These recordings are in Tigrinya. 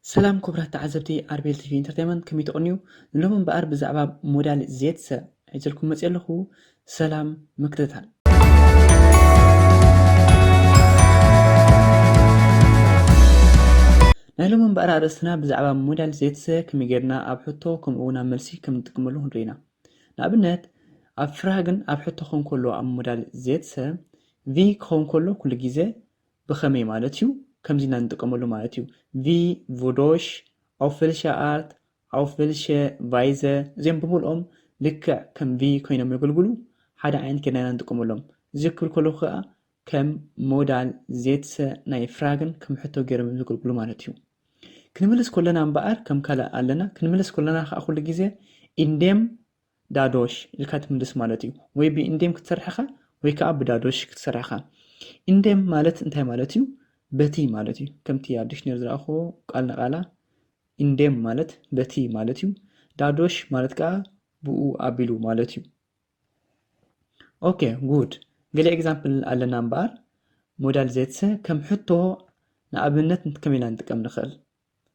ሰላም ክቡራት ተዓዘብቲ ኣርቤል ቲቪ ኢንተርቴይንመንት፣ ከመይ ትቕንዩ? ንሎሚ እምበኣር ብዛዕባ ሞዳል ዜትሰ ሒዘልኩም መፅእ ኣለኹ። ሰላም ምክትታል። ናይ ሎሚ እምበኣር ኣርእስትና ብዛዕባ ሞዳል ዜትሰ ከመይ ጌርና ኣብ ሕቶ ከምኡ እውን ኣብ መልሲ ከም ንጥቀመሉ ክንርኢ ኢና። ንኣብነት ኣብ ፍራግን ኣብ ሕቶ ክኸውን ከሎ ኣብ ሞዳል ዜትሰ ቪ ክኸውን ከሎ ኩሉ ግዜ ብኸመይ ማለት እዩ? ከምዚ ኢና ንጥቀመሉ ማለት እዩ። ቪ ቮዶሽ፣ ኣውፈልሸ ኣርት፣ ኣውፈልሸ ቫይዘ፣ እዚኦም ብምልኦም ልክዕ ከም ቪ ኮይኖም የገልግሉ። ሓደ ዓይነት ጌርና ኢና ንጥቀመሎም። እዚ ክብል ከለኹ ከኣ ከም ሞዳል ዜትሰ ናይ ፍራግን ከም ሕቶ ገይሮም እዮም ዘገልግሉ ማለት እዩ። ክንምልስ ከለና እምበኣር ከም ካልእ ኣለና። ክንምልስ ከለና ከኣ ኩሉ ግዜ ኢንዴም ዳዶሽ ኢልካ ትምልስ ማለት እዩ። ወይ ብኢንዴም ክትሰርሕ ኢኻ ወይ ከኣ ብዳዶሽ ክትሰርሕ ኢኻ። ኢንዴም ማለት እንታይ ማለት እዩ? በቲ ማለት እዩ። ከምቲ ኣብ ዲክሽነሪ ዝረኣኹዎ ቃል ንቓላ ኢንዴም ማለት በቲ ማለት እዩ። ዳዶሽ ማለት ከኣ ብኡ ኣቢሉ ማለት እዩ። ኦኬ ጉድ። ገለ ኤግዛምፕል ኣለና እምበኣር ሞዳል ዜትሰ ከም ሕቶ ንኣብነት ከመይ ኢና ንጥቀም ንኽእል?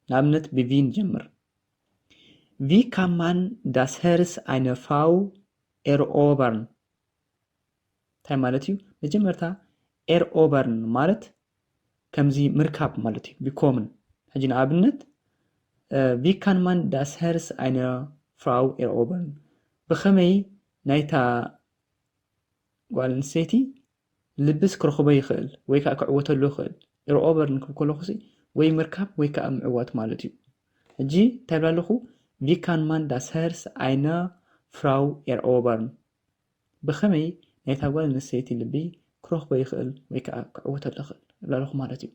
ንኣብነት ብቪ ንጀምር። ቪ ካን ማን ዳስ ሄርስ ኣይነ ፍራው ኤርኦበርን እንታይ ማለት እዩ? መጀመርታ ኤርኦበርን ማለት ከምዚ ምርካብ ማለት እዩ። ቢኮምን ሕጂ ንኣብነት ቪ ካን ማን ዳስ ሄርስ ኣይነ ፍራው ኤርኦበርን ብኸመይ ናይታ ጓል ኣንስተይቲ ልብስ ክረኽቦ ይኽእል ወይ ከዓ ክዕወተሉ ይኽእል። ኤርኦበርን ክብል ከለኹ ሲ ወይ ምርካብ ወይ ከዓ ምዕዋት ማለት እዩ። ሕጂ እንታይ ብላ ኣለኹ? ቪ ካን ማን ዳስ ሄርስ ኣይነ ፍራው ኤርኦበርን ብኸመይ ናይታ ጓል ኣንስተይቲ ልቢ ክረኽቦ ይኽእል ወይ ከዓ ክዕወተሉ ይኽእል እብላ ኣለኹ ማለት እዩ።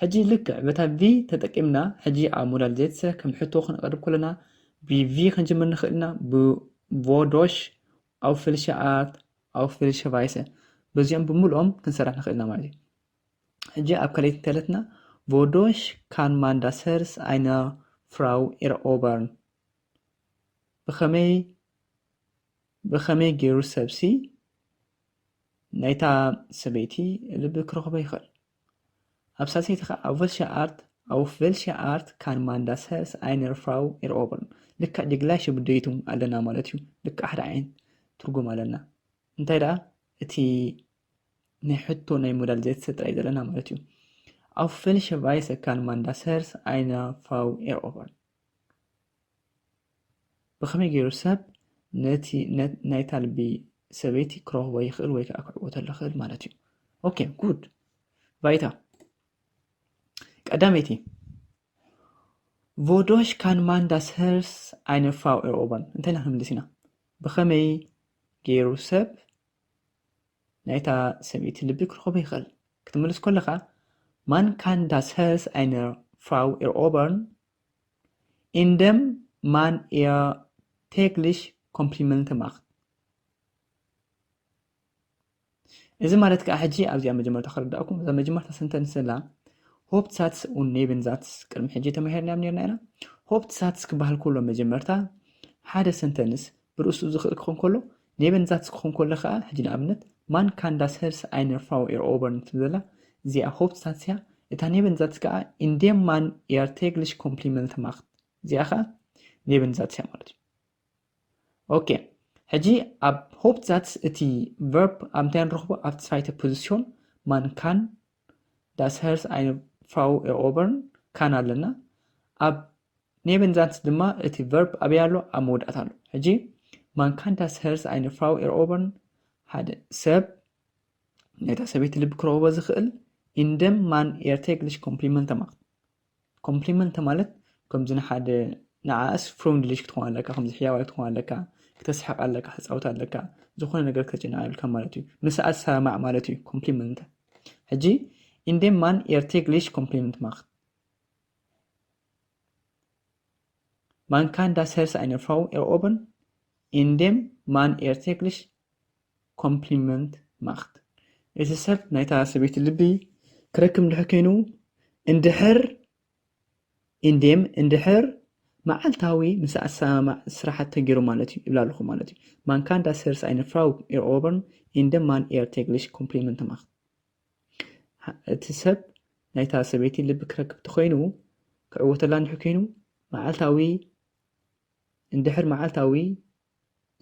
ሕጂ ልክዕ በታ ቪ ተጠቂምና ሕጂ ኣብ ሞዳል ዜትሰ ከም ሕቶ ክንቐርብ ከለና ብቪ ክንጅምር ንኽእል ኢና፣ ብቮዶሽ፣ ኣውፈልሸ ኣርት፣ ኣውፈልሸ ቫይሰ በዚኦም ብምልኦም ክንሰርሕ ንኽእል ኢና ማለት እዩ። ሕጂ ኣብ ካልኣይቲ እንተለትና ቮዶሽ ካን ማን ዳስ ሄርስ ኣይነ ፍራው ኤርኦበርን ብኸመይ ብኸመይ ገይሩ ሰብሲ ናይታ ሰበይቲ ልቢ ክረኽቦ ይኽእል? ኣብ ሳልሰይቲ ኸዓ ኣውፈልሸ ኣርት ኣውፈልሸ ኣርት ካን ማን ዳስ ሄርስ ኣይነ ፍራው ኤርኦበርን ልክዕ ዲ ግላይሸ ብደይቱም ኣለና ማለት እዩ። ልክዕ ሓደ ዓይነት ትርጉም ኣለና። እንታይ ደኣ እቲ ናይ ሕቶ ናይ ሞዳል ዜትሰ ጥራይ ዘለና ማለት እዩ። ኣውፈልሸ ቫይሰ ካን ማን ዳስ ሄርስ ኣይነ ፍራው ኤርኦበርን ብኸመይ ገይሩ ሰብ ነቲ ናይታ ልቢ ሰበይቲ ክረኽቦ ይኽእል ወይ ከዓ ክዕወተሉ ይኽእል ማለት እዩ። ኦኬ ጉድ። ቫይታ ቀዳመይቲ ቮዶሽ ካን ማን ዳስ ሄርስ ኣይነ ፍራው ኤርኦበርን እንታይ ኢና ክንምልስ ኢና? ብኸመይ ገይሩ ሰብ ናይታ ሰበይቲ ልቢ ክረኽቦ ይኽእል? ክትምልስ ከለኻ ማን ካን ዳስ ሄርስ ኣይነ ፍራው ኤርኦበርን ኢንደም ማን ኤር ቴግሊሽ ኮምፕሊመንት ማኽት። እዚ ማለት ከዓ ሕጂ ኣብዚኣ መጀመርታ ክርዳእኩም እዛ መጀመርታ ሰንተንስ ዘላ ሆፕት ሳትስ ኡን ኔብን ዛትስ ቅድሚ ሕጂ ተማሂርናዮም ነርና ኢና። ሆፕት ሳትስ ክበሃል ከሎ መጀመርታ ሓደ ሰንተንስ ብርእሱ ዝኽእል ክኾን ከሎ ኔብን ዛትስ ክኾን ከሎ ከዓ ሕጂ ንኣብነት ማን ካን ዳስ ሄርስ ኣይነ ፍራው ኤርኦበርን ትብል ዘላ እዚኣ ሆፕት ሳትስ እያ። እታ ኔብን ዛትስ ከዓ ኢንዴም ማን ኤር ቴግሊሽ ኮምፕሊመንት ማኽት እዚኣ ከዓ ኔብን ዛትስ እያ ማለት እዩ። ኦኬ ሕጂ ኣብ ሆፕት ዛትስ እቲ ቨርብ ኣብ እንታይ ንረኽቦ ኣብቲ ሳይተ ፖዚሽን ማን ካን ዳስ ሄርስ ኣይነ ፍራው ኤርኦበርን ካን ኣለና። ኣብ ኔብን ዛትስ ድማ እቲ ቨርብ ኣበይ ኣሎ? ኣብ መወዳእታ ኣሎ። ሕጂ ማን ካን ዳስ ሄርስ ኣይነ ፍራው ኤርኦበርን ሓደ ሰብ ነታ ሰበይቲ ልቢ ክረኽቦ ዝኽእል ኢንደም ማን ኤር ቴግሊሽ ኮምፕሊመንት ማኽት ኮምፕሊመንት ማለት ከምዚ ንሓደ ንዓኣስ ፍሬንድሊሽ ክትኾን ኣለካ፣ ከምዚ ሕያዋይ ክትኾን ኣለካ፣ ክተስሕቕ ኣለካ፣ ክትፃወት ኣለካ፣ ዝኾነ ነገር ከተጨንቕ ኣለካ ማለት እዩ። ምስኣ ትሰማማዕ ማለት እዩ ኮምፕሊመንት። ሕጂ ኢንደም ማን ኤር ቴግሊሽ ኮምፕሊመንት ማኽት ማን ካን ዳስ ሄርስ ኣይነ ፍራው ኤርኦበርን ኢንደም ማን ኤር ቴግሊሽ ኮምፕሊመንት ማኽት። እቲ ሰብ ናይታ ሰበይቲ ልቢ ክረክብ እንድሕር ኮይኑ እንድሕር ኢንዴም እንድሕር መዓልታዊ ምስ ኣሰማማዕ ስራሓት ተገይሩ ማለት እዩ ይብላ ኣለኹ ማለት እዩ። ማን ካን ዳስ ሄርስ ኣይነ ፍራው ኤርኦበርን ኢንደም ማን ኤር ቴግሊሽ ኮምፕሊመንት ማኽት። እቲ ሰብ ናይታ ሰበይቲ ልቢ ክረክብ ተኾይኑ ክዕወተላ እንድሕር ኮይኑ መዓልታዊ እንድሕር መዓልታዊ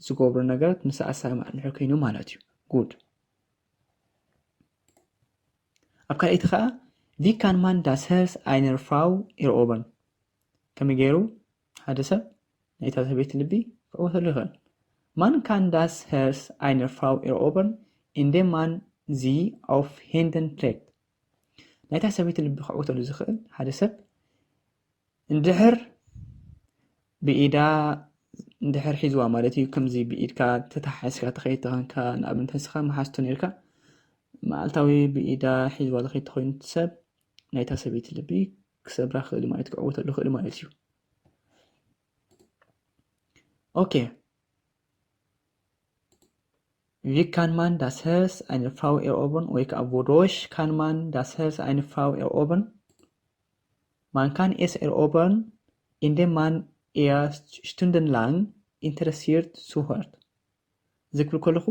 ዝገብሮ ነገራት ምስ ኣሰማምዕ እንድሕር ኮይኑ ማለት እዩ። Gut. ኣብ ካልኣይቲ ከዓ Wie kann man das Herz einer Frau erobern? ከመይ ገይሩ ሓደ ሰብ ናይታ ሰበይቲ ልቢ ክዕወተሉ ይኽእል? Man kann das Herz einer Frau erobern, indem man sie auf Händen trägt. ናይታ ሰበይቲ ልቢ ክዕወተሉ ዝኽእል ሓደ ሰብ እንድሕር ብኢዳ እንድሕር ሒዝዋ ማለት እዩ። ከምዚ ብኢድካ ተተሓሒዝካ ተኸይድ ተኸንካ ንኣብነት ንስኻ መሓዝቶ ነርካ መዓልታዊ ብኢዳ ሒዝዋ ተኸይድ ተኾይኑ ሰብ ናይታ ሰበይቲ ልቢ ክሰብራ ክእል ማለት ክዕወተሉ ክእል ማለት እዩ። ኦኬ Wie kann man das Herz einer Frau erobern? Oder wodurch kann man das Herz einer Frau erobern? Man kann es erobern, indem man ihr stundenlang interessiert zuhört. ዝክብል ከለኹ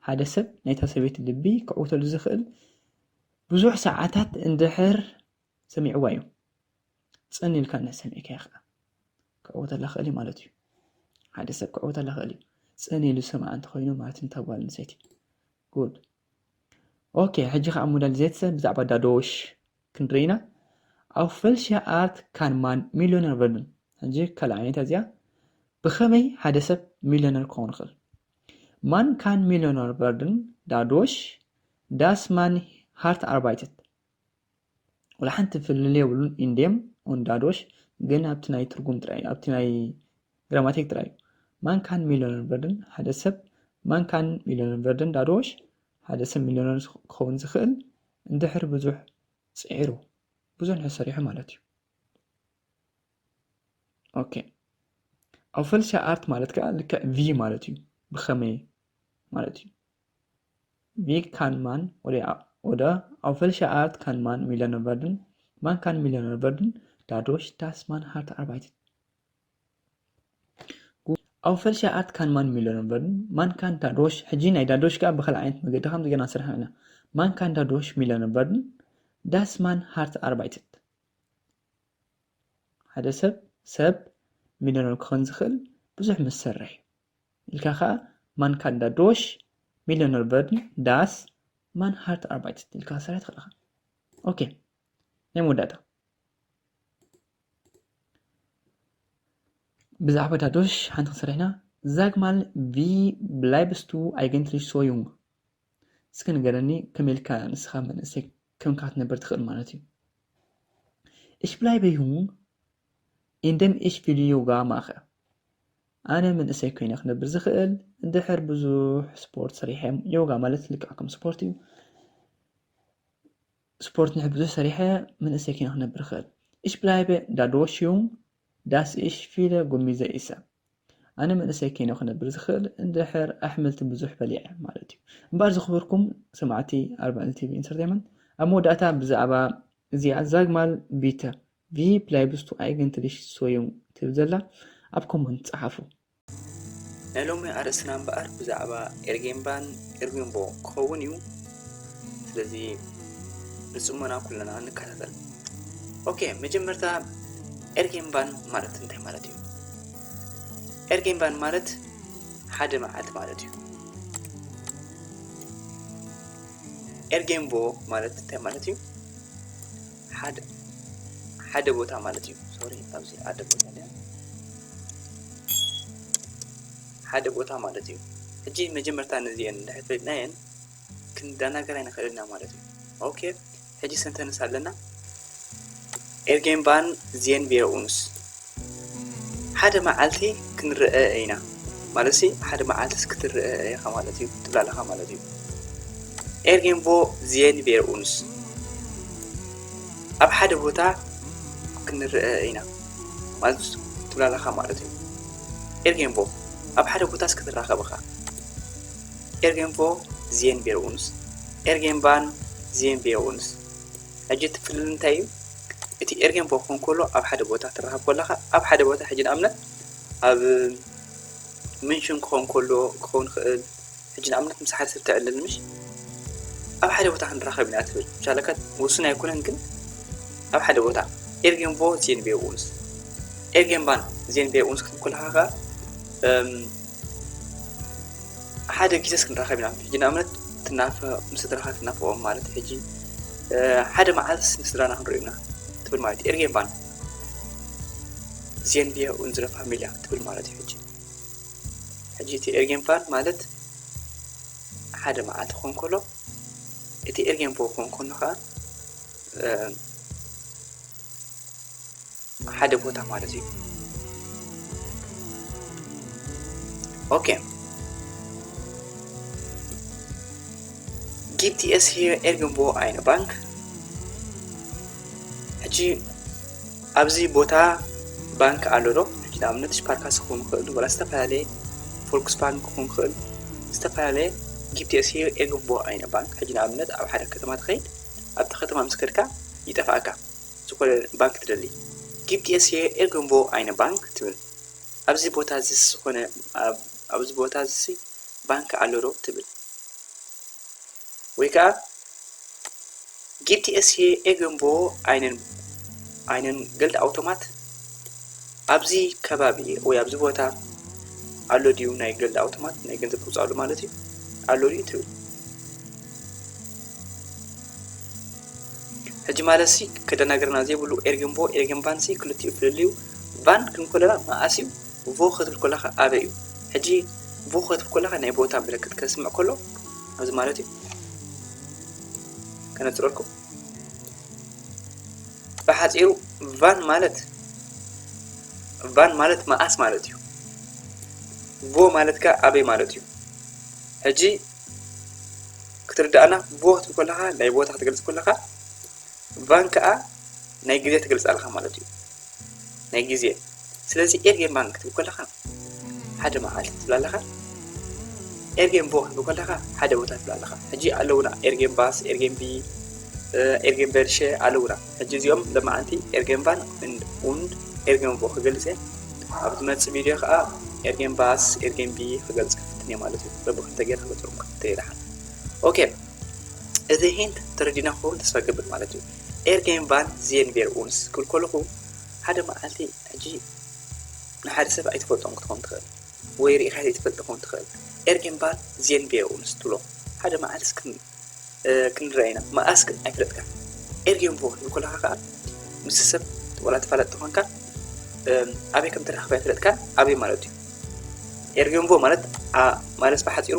ሓደ ሰብ ናይታ ሰበይቲ ልቢ ክዕውተሉ ዝኽእል ብዙሕ ሰዓታት እንድሕር ሰሚዕዋ እዩ። ጽን ኢልካ እንድሕር ሰሚዕካዮ ከዓ ክዕወተላ ክእል እዩ ማለት እዩ። ሓደ ሰብ ክዕወተላ ክእል እዩ ጽን ኢሉ ዝሰምዓ እንተኾይኑ ማለት ንታ ጓል ኣንስተይቲ። ጉድ ኦኬ። ሕጂ ከዓ ሞዳል ዜትሰ ብዛዕባ ዳዶሽ ክንርኢ ኢና። Auf welche Art kann man Millionär werden? ሕጂ ካልእ ዓይነት እዚኣ ብኸመይ ሓደ ሰብ ሚልዮነር ክኸውን ይኽእል? Man kann Millionär werden dadurch, dass man hart arbeitet. ወላ ሓንቲ ፍልልይ የብሉን ኢንዴም ኦን ዳዶሽ ግን ኣብቲ ናይ ትርጉም ጥራይ ኣብቲ ናይ ግራማቲክ ጥራይ እዩ። Man kann Millionär werden ሓደ ሰብ Man kann Millionär werden dadurch ሓደ ሰብ ሚልዮነር ክኸውን ዝኽእል እንድሕር ብዙሕ ጽዒሩ ብዙሕ እንድሕር ሰሪሑ ማለት እዩ። ኦኬ Auf welche Art ማለት ከዓ ልክዕ ቪ ማለት እዩ። ብኸመይ ማለት እዩ። Wie kann man oder, oder auf welche Art kann man Millionär werden? Man kann Millionär werden dadurch, dass man hart arbeitet. Auf welche Art kann man Millionär werden? Man kann dadurch ሕጂ ናይ ዳዶሽ ከዓ ብኸልእ ዓይነት መገዲ ከም ዝገና ስራሕ ኢና። Man kann dadurch Millionär werden, dass man hart arbeitet. ሓደ ሰብ ሰብ ሚልዮነር ክኾን ዝኽእል ብዙሕ ምስ ሰርሕ ኢልካ ከዓ Man kann dadurch Millionär werden, dass man hart arbeitet ኢልካ ክሰርሕ ትኽእል ኢኻ። ኦኬ ናይ መወዳእታ ብዛዕባ ዳዶሽ ሓንቲ ክንሰርሕ ኢና። Sag mal, wie bleibst du eigentlich so jung? እስኪ ንገረኒ ከመይ ኢልካ ንስኻ መንእሰይ ከምካ ክትነብር ትኽእል ማለት እዩ። Ich bleibe jung, indem ich viel Yoga mache. ኣነ መንእሰይ ኮይነ ክነብር ዝኽእል እንድሕር ብዙሕ ስፖርት ሰሪሐ። ዮጋ ማለት ልክዕ ከም ስፖርት እዩ። ስፖርት ንሕ ብዙሕ ሰሪሐ መንእሰይ ኮይነ ክነብር ይኽእል። Ich bleibe dadurch jung, dass ich viel Gemüse esse. ኣነ መንእሰይ ኮይነ ክነብር ዝኽእል እንድሕር ኣሕምልቲ ብዙሕ በሊዐ ማለት እዩ። እምበኣር ዝኽበርኩም ሰማዕቲ ኣርባዕተ ቲቪ ኢንተርቴይንመንት ኣብ መወዳእታ ብዛዕባ እዚኣ Sag mal bitte, wie bleibst du eigentlich so jung ትብል ዘላ ኣብ ኮመንት ጸሓፉ። ናይ ሎሚ ኣርእስትና እምበኣር ብዛዕባ ኤርጌንባን ኤርጌንቦ ክኸውን እዩ። ስለዚ ንጽሞና ኩለና ንከታተል። ኦኬ መጀመርታ ኤርጌንባን ማለት እንታይ ማለት እዩ? ኤርጌንባን ማለት ሓደ መዓልቲ ማለት እዩ። ኤርጌንቦ ማለት እንታይ ማለት እዩ? ሓደ ሓደ ቦታ ማለት እዩ። ሶሪ ኣብዚ ሓደ ቦታ ድያ ሓደ ቦታ ማለት እዩ። ሕጂ መጀመርታ ነዚአን እንድሕር ፈሊጥናየን ክንደናገር ኣይንኽእልን ኢና ማለት እዩ። ኦኬ ሕጂ ሰንተንስ ኣለና። Irgendwann sehen wir uns ሓደ መዓልቲ ክንረአ ኢና ማለት ሲ ሓደ መዓልትስ ክትረአ ኢኻ ማለት እዩ ትብላ ኣለኻ ማለት እዩ። Irgendwo sehen wir uns ኣብ ሓደ ቦታ ክንረአ ኢና ማለት ትብላ ኣለኻ ማለት እዩ። Irgendwo ኣብ ሓደ ቦታስ ክትራኸብ ኢኻ። Irgendwo sehen wir uns Irgendwann sehen wir uns ሕጂ እቲ ፍልል እንታይ እዩ? እቲ Irgendwo ክኾን ከሎ ኣብ ሓደ ቦታ ትራኸብ ከለኻ ኣብ ሓደ ቦታ ሕጂ ንኣብነት ኣብ ምንሽን ክኾን ከሎ ክኸውን ይኽእል። ሕጂ ንኣብነት ምስ ሓደ ሰብ ትዕልል ምሽ ኣብ ሓደ ቦታ ክንራኸብ ኢና ትብል ምሻለካ ውሱን ኣይኮነን ግን ኣብ ሓደ ቦታ Irgendwo sehen wir uns. Irgendwann sehen wir uns ክትብል ከለኻ ከዓ ሓደ ግዜስ ክንራኸብ ኢና። ሕጂ ንኣብነት ትናፈ ምስ ስድራኻ ትናፈቖም ማለት ሕጂ ሓደ መዓልትስ ንስድራና ክንሪኦ ኢና ትብል ማለት እዩ። Irgendwann sehen wir unsere Familie ትብል ማለት እዩ። ሕጂ ሕጂ እቲ irgendwann ማለት ሓደ መዓልቲ ክኾን ከሎ እቲ irgendwo ክኾን ከሎ ከዓ ሓደ ቦታ ማለት እዩ። Okay. Gibt es hier irgendwo eine Bank? ሕጂ ኣብዚ ቦታ ባንክ ኣሎ ዶ? ሕጂ ንኣብነት ሽፓርካስ ክኸውን ይኽእል፣ ወላ ዝተፈላለየ ፎልክስቫገን ክኸውን ይኽእል፣ ዝተፈላለየ። Gibt es hier irgendwo eine Bank? ሕጂ ንኣብነት ኣብ ሓደ ከተማ ትኸይድ፣ ኣብቲ ከተማ ምስ ከድካ ይጠፍኣካ፣ ዝኾነ ባንክ ትደሊ። Gibt es hier irgendwo eine Bank? ትብል። ኣብዚ ቦታ እዚ ዝኾነ፣ ኣብ-፣ ኣብዚ ቦታ እዚ ባንክ ኣሎ ዶ? ትብል። ወይ ከዓ Gibt es hier irgendwo einen, einen Geldautomat? ኣብዚ ከባቢ ወይ ኣብዚ ቦታ ኣሎ ድዩ ናይ ገልድ ኣውቶማት፣ ናይ ገንዘብ ተውፅኣሉ ማለት እዩ፣ ኣሎ ድዩ ትብል። ሕጂ ማለት ሲ ከደናግረና ዘይብሉ irgendwo፣ irgendwann ሲ ክልቲኡ ፍልልዩ። Wann ክንብል ከለና መኣስ እዩ፣ wo ክትብል ከለኻ ኣበይ እዩ። ሕጂ wo ክትብል ከለኻ ናይ ቦታ ምልክት ከስምዕ ከሎ እዚ ማለት እዩ። ከነፅረልኩም። ብሓፂሩ wann ማለት፣ wann ማለት መኣስ ማለት እዩ። Wo ማለት ከኣ ኣበይ ማለት እዩ። ሕጂ ክትርድኣና፣ wo ክትብል ከለኻ ናይ ቦታ ክትገልፅ ከለኻ፣ wann ከኣ ናይ ግዜ ትገልፅ ኣለኻ ማለት እዩ። ናይ ግዜ። ስለዚ irgendwann ክትብል ከለኻ ሓደ መዓልቲ ትብል ኣለኻ። Irgendwo ክትብል ከለኻ ሓደ ቦታ ትብል ኣለኻ። ሕጂ ኣለውና irgendwas፣ irgendwie፣ irgendwelche ኣለውና። ሕጂ እዚኦም ሎማዓንቲ irgendwann und irgendwo ክገልፅ እየ። ኣብ ዝመፅእ ቪድዮ ከዓ irgendwas፣ irgendwie ክገልፅ ክፍትን እየ ማለት እዩ። በብክልተ ጌርካ ክገልፀኩም ክፍትን እየ ደሓን። Okay፣ እዚ hint ተረዲእና ክኸውን ተስፋ ገብር ማለት እዩ። Irgendwann sehen wir uns ክብል ከለኹ ሓደ መዓልቲ፣ ሕጂ ንሓደ ሰብ ኣይትፈልጦን ክትኸውን ትኽእል ወይ ርኢኻ ዘይትፈልጥ ክኸውን ትኽእል። Irgendwann sehen wir uns ትብሎ ሓደ መዓልቲ ክን-፣ ክንረአ ኢና። መኣስ ግን ኣይፈለጥካን። Irgendwo ክትብል ከለኻ ከዓ ምስ ሰብ ወላ ተፋለጥ ተኾንካ ኣበይ ከም ትራኸብ ኣይፈለጥካን፣ ኣበይ ማለት እዩ። Irgendwo ማለት ማለት ብሓፂሩ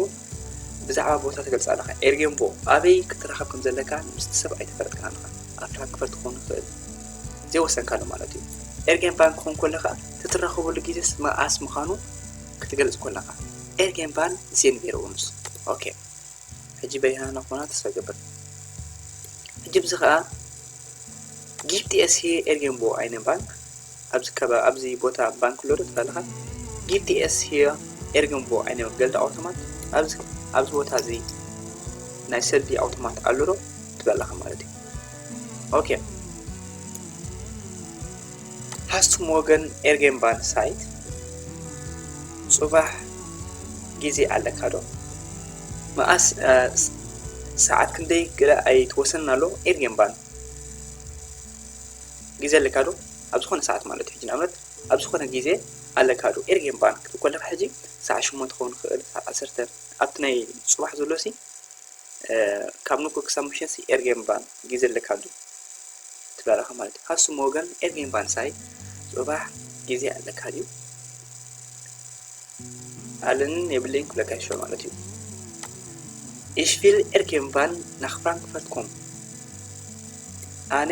ብዛዕባ ቦታ ትገልፅ ኣለኻ። Irgendwo ኣበይ ክትራኸብ ከም ዘለካ ምስቲ ሰብ ኣይተፈለጥካን ኣለኻ። ኣብ ፍራንክፈርት ክኸውን ይኽእል፣ ዘይወሰንካሉ ማለት እዩ። Irgendwann ክኸውን ከሎ ከዓ ትትራኸበሉ ግዜስ መኣስ ምዃኑ ክትገልፅ ከለኻ። Irgendwann sehen wir uns። Okay። ሕጂ በይናና ክኾና ተስፋ ይገብር። ሕጂ ብዚ ከዓ Gibt es hier irgendwo eine Bank? ኣብዚ ከባቢ፣ ኣብዚ ቦታ ባንክ ኣሎ ዶ ትብል ኣለኻ? Gibt es hier irgendwo eine Geldautomat? ኣብዚ፣ ኣብዚ ቦታ እዚ ናይ ሰልዲ ኣውቶማት ኣሎ ዶ ትብል ኣለኻ ማለት እዩ። Okay። Hast du morgen irgendwann Zeit? ፅባሕ ግዜ ኣለካ ዶ? መኣስ፣ ሰዓት ክንደይ ገለ ኣይትወሰንን ኣሎ። Irgendwann ግዜ ኣለካ ዶ? ኣብ ዝኾነ ሰዓት ማለት እዩ። ሕጂ ንኣብነት ኣብ ዝኾነ ግዜ ኣለካ ዶ? Irgendwann ክትብል ከለኻ ሕጂ ሰዓት ሸሞንተ ክኸውን ይኽእል፣ ሰዓት ዓሰርተ፣ ኣብቲ ናይ ፅባሕ ዘሎ ሲ ካብ ንግሆ ክሳብ ምሸት ሲ irgendwann ግዜ ኣለካ ዶ ትብል ኣለኻ ማለት እዩ። Hast du morgen irgendwann Zeit? ፅባሕ ግዜ ኣለካ ድዩ? ኣለንን የብለይን ክብለካ ይሻል ማለት እዩ። Ich will irgendwann nach Frankfurt kommen። ኣነ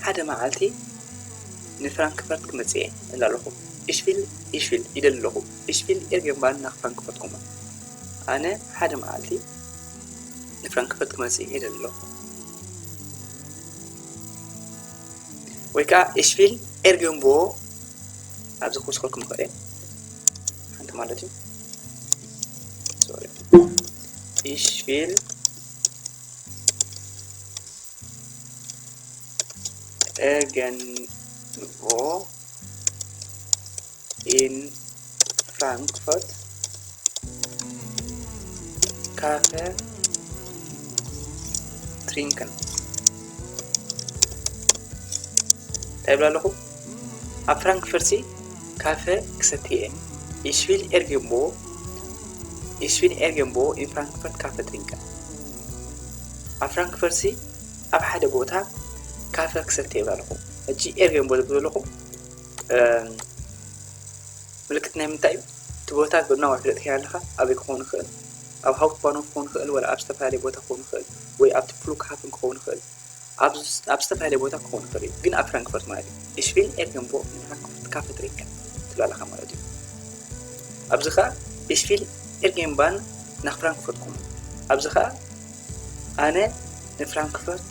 ሓደ መዓልቲ ንፍራንክፈርት ክመፅእ እየ እብል ኣለኹ። Ich will፣ ich will ይደሊ ኣለኹ። Ich will irgendwann nach Frankfurt kommen። ኣነ ሓደ መዓልቲ ንፍራንክፈርት ክመፅእ ይደሊ ኣለኹ። ወይ ከዓ ich will irgendwo ኣብዚ ክውስኸልኩም ይኽእል እየ። ሓንቲ ማለት እዩ። Sorry። Ich will irgendwo in Frankfurt Kaffee trinken። እንታይ ይብል ኣለኹ? ኣብ ፍራንክፈርሲ ካፈ ክሰቲ እየ። Ich will irgendwo Ich will irgendwo in Frankfurt Kaffee trinken። ኣብ ፍራንክፈርሲ ኣብ ሓደ ቦታ ካፈ ክሰቲ ይብል ኣለኹ። ሕጂ ኤርጌንቦ ዝብል ዘለኹ ምልክት ናይ ምንታይ እዩ? እቲ ቦታ ግና ወይ ፍለጥካ ኣለኻ ኣበይ ክኸውን ይኽእል? ኣብ ሃውት ባኖፍ ክኸውን ይኽእል ወላ ኣብ ዝተፈላለየ ቦታ ክኸውን ይኽእል ወይ ኣብቲ ፍሉክ ሃፍን ክኸውን ይኽእል ኣብ ኣብ ዝተፈላለየ ቦታ ክኸውን ይኽእል እዩ ግን ኣብ ፍራንክፈርት ማለት እዩ። Ich will irgendwo in Frankfurt Kaffee trinken ትብል ኣለኻ ማለት እዩ። ኣብዚ ኸዓ Ich will irgendwann nach Frankfurt kommen። ኣብዚ ኸዓ ኣነ ንፍራንክፈርት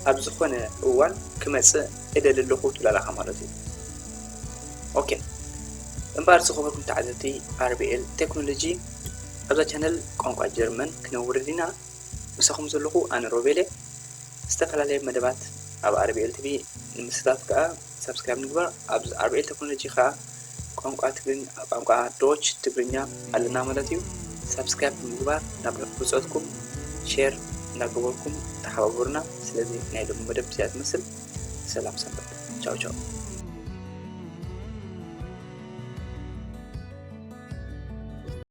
ኣብ ዝኾነ እዋን ክመጽእ እደሊ ኣለኹ ትብል ኣለኻ ማለት እዩ። ኦኬ እምበኣር ዝኸበርኩም ተዓዘብቲ ኣርቢኤል ቴክኖሎጂ ኣብዛ ቻነል ቋንቋ ጀርመን ክነውርድ ኢና። ምሳኹም ዘለኹ ኣነ ሮቤል እየ። ዝተፈላለየ መደባት ኣብ ኣርቢኤል ቲቪ ንምስታፍ ከዓ ሳብስክራይብ ንግበር። ኣብ ኣርቢኤል ቴክኖሎጂ ከዓ ቋንቋ ትግርኛ ቋንቋ ዶች ትግርኛ ኣለና ማለት እዩ። ሳብስክራይብ ብምግባር ናብ ብፆትኩም ሼር እናገበርኩም ተሓባበሩና። ስለዚ ናይ ሎሚ መደብ እዚኣ ትመስል። ሰላም ሰንበት። ቻው ቻው።